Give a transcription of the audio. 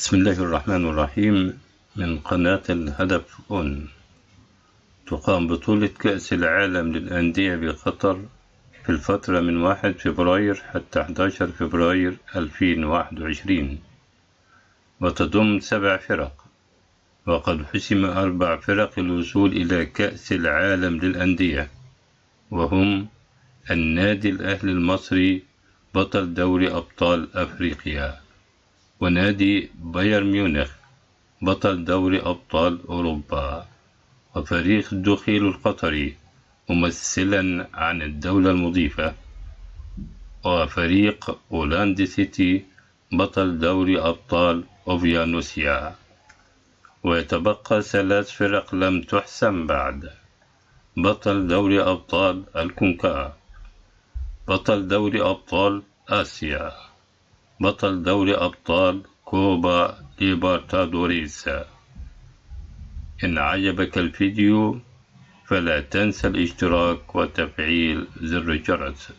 بسم الله الرحمن الرحيم. من قناة الهدف تقام بطولة كأس العالم للأندية بقطر في الفترة من 1 فبراير حتى 11 فبراير 2021، وتضم 7 فرق، وقد حسم 4 فرق الوصول إلى كأس العالم للأندية، وهم النادي الأهلي المصري بطل دوري أبطال أفريقيا، ونادي بايرن ميونخ بطل دوري أبطال أوروبا، وفريق الدخيل القطري ممثلا عن الدولة المضيفة، وفريق أولاند سيتي بطل دوري أبطال أوفيانوسيا. ويتبقى 3 فرق لم تحسم بعد: بطل دوري أبطال الكونكا، بطل دوري أبطال آسيا، بطل دوري أبطال كوبا ليبرتادوريس. إن عجبك الفيديو فلا تنسى الاشتراك وتفعيل زر الجرس.